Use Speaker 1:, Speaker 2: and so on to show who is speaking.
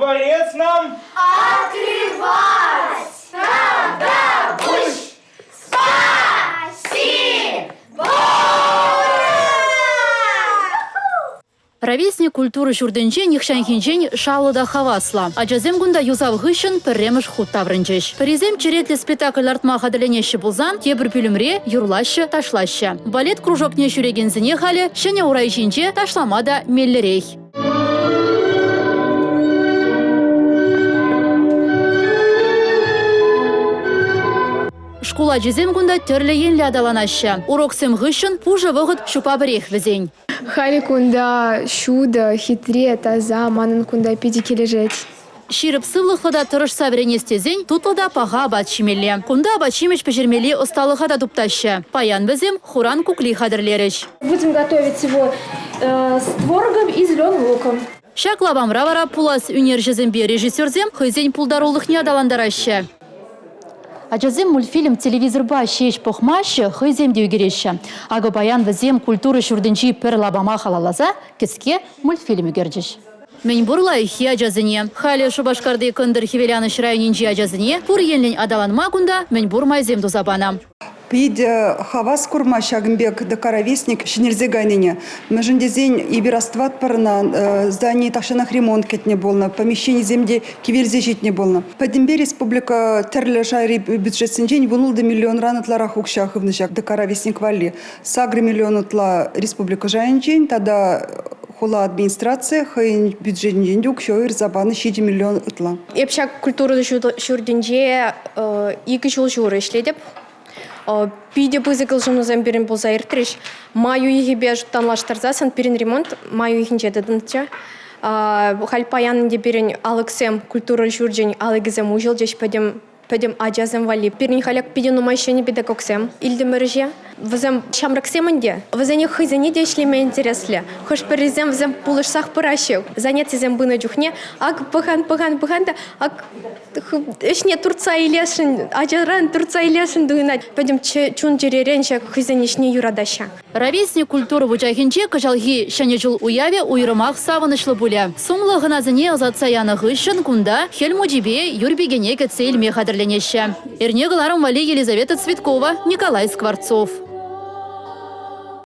Speaker 1: дворец нам
Speaker 2: открывать! Тавтапуҫ! Спасибо!
Speaker 3: Ровесник культура ҫуртӗнче нихҫанхинчен шавлӑ та хаваслӑ. Ачасем кунта юсав хыҫҫӑн пӗрремӗш хут таврӑнчӗҫ. Пӗрисем черетлӗ спектакль лартма хатӗрленеҫҫӗ пулсан, тепӗр пӳлӗмре юрлаҫҫӗ, ташлаҫҫӗ. Балет кружокне ҫӳрекенсене халӗ ҫӗнӗ урай ҫинче ташлама та меллӗрех. Шкул ачисем кунта тӗрлӗ енлӗ аталанаҫҫӗ. Уроксем хыҫҫӑн пушӑ вӑхӑт ҫукпа пӗрех вӗсен.
Speaker 4: Халӗ кунта ҫутӑ, хитре, таса. Манӑн кунта питӗ килӗшет.
Speaker 3: Ҫирӗп сывлӑхлӑ та тӑрӑшса вӗренес тесен тутлӑ та паха апат ҫимелле. Кунта апат-ҫимӗҫ пӗҫермелли ӑсталӑха та туптаҫҫӗ. Паян вӗсем хуран кукли хатӗрлерӗҫ.
Speaker 4: Будем готовить его с творогом и зеленым луком.
Speaker 3: Ҫак лапамра вара пулас ӳнерҫӗсемпе режиссерсем хӑйсен пултарулӑхне аталантараҫҫӗ. Ачасем мультфильм телевизорпа ҫеҫ пӑхмаҫҫӗ, хӑйсем те ӳкереҫҫӗ. Акӑ паян вӗсем культура ҫуртӗнчи пӗр лапама халалласа кӗске мультфильм ӳкерчӗҫ. Мӗнпур лайӑххи ачасене. Халӗ Шупашкарти Кӑнтӑр Хӗвеланӑҫ районӗнчи ачасене пур енлӗн аталанма кунта мӗнпур майсем туса панӑ.
Speaker 5: Питӗ хавас курма ҫакӑн пек ДК «Ровесник» ҫӗнелсе кайнине. Мӗншӗн тесен эпир астӑватпӑр ӑна, здани тахҫанах ремонт кӗтнӗ пулнӑ, помещенисем те кивелсе ҫитнӗ пулнӑ. Пӗтӗмпе республика тӗрлӗ шайри бюджетсенчен 16 миллионран ытларах укҫа хывнӑ ҫак ДК «Ровесник» валли. 8 миллион ытла республика шайӗнчен тата хула администрацийӗ хӑйӗн бюджетӗнчен те укҫа уйӑрса панӑ 7 миллион ытла.
Speaker 6: Эп ҫак культура ҫуртӗнче икӗ ҫул ҫурӑ ӗҫлетӗп. Питӗ пысӑк улшӑнусем пирӗн пулса иртрӗҫ. Май уйӑхӗпе танлаштарсассӑн пирӗн ремонт май уйӑхӗнче тытӑнчӗ. Халь паян ӗнтӗ пирӗн алӑксем, культура ҫурчӗн алӑкӗсем уҫӑлчӗҫ пӗтӗм пӗтӗм ачасем валли. Пирӗн халь питӗ нумай ҫӗнӗ педагогсем илтӗмӗр ӗҫе. Вӗсем ҫамрӑксем ӗнтӗ. Вӗсене хӑйсене те ӗҫлеме интереслӗ. Хӑш-пӗрисем вӗсем пулӑшсах пыраҫҫӗ. Занятисем пынӑ чухне ак пӑхан, пӑхан, пӑхан та ак ӗҫне туртса илесшӗн, ачаран туртса илесшӗн туйӑнать. Пӗтӗм чун-чӗререн ҫак хӑйсен ӗҫне юратаҫҫӗ.
Speaker 3: Ровесник культура вучахӗнче кӑҫалхи Ҫӗнӗ ҫул уявӗ уйрӑмах савӑнӑҫлӑ пулӗ. Сумлӑ хӑнасене ӑсатса янӑ хыҫҫӑн кунта Хӗл Мучипе Юр пикене кӗтсе илме хатӗрленеҫҫӗ. Эрне кӑларӑм валли Елизавета Цветкова, Николай Скворцов.